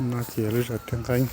No ces lub zos Tag Nqeeb.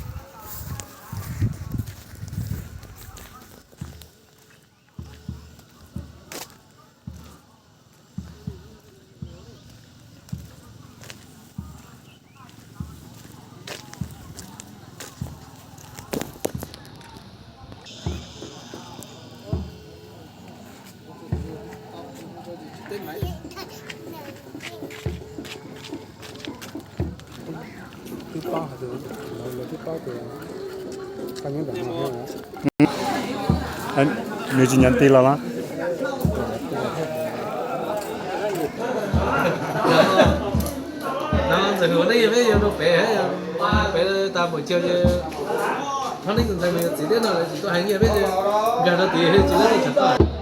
Nws tsis nyob ti los los? Ntxawm Huas nej yog peb yog rau pem, pem tas npaum caug ces, ho nej tus ntxhais mus yuav txiv thiab no lawv tsis tuaj heev, yog peb nkag rau tid tsis tuaj tsham tuaj.